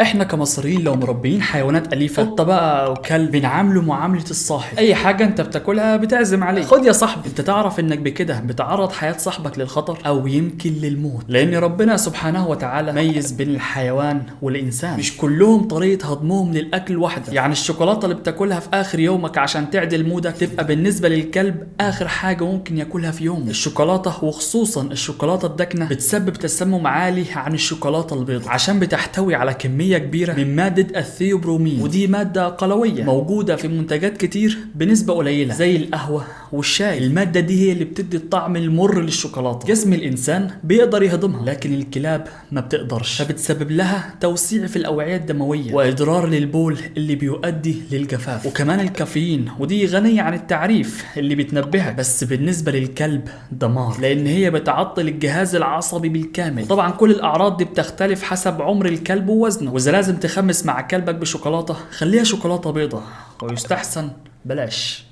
احنا كمصريين لو مربيين حيوانات اليفه، قطة بقى او كلب، بنعامله معاملة الصاحب. اي حاجة انت بتاكلها بتعزم عليه. خد يا صاحبي، انت تعرف انك بكده بتعرض حياة صاحبك للخطر او يمكن للموت، لان ربنا سبحانه وتعالى ميز بين الحيوان والانسان، مش كلهم طريقه هضمهم للاكل واحدة. يعني الشوكولاتة اللي بتاكلها في اخر يومك عشان تعدل مودك تبقى بالنسبة للكلب اخر حاجة ممكن ياكلها في يومه. الشوكولاتة وخصوصا الشوكولاتة الداكنة بتسبب تسمم عالي عن الشوكولاتة البيضاء، عشان بتحتوي على كمية كبيرة من مادة الثيوبرومين، ودي مادة قلويه موجودة في منتجات كتير بنسبة قليله زي القهوة والشاي. المادة دي هي اللي بتدي الطعم المر للشوكولاته. جسم الانسان بيقدر يهضمها، لكن الكلاب ما بتقدرش، فبتسبب لها توسيع في الاوعية الدموية واضرار للبول اللي بيؤدي للجفاف. وكمان الكافيين، ودي غنية عن التعريف، اللي بتنبهك، بس بالنسبة للكلب دمار، لان هي بتعطل الجهاز العصبي بالكامل. طبعا كل الاعراض دي بتختلف حسب عمر الكلب ووزنه. واذا لازم تخمس مع كلبك بشوكولاته، خليها شوكولاتة بيضاء، ويستحسن بلاش.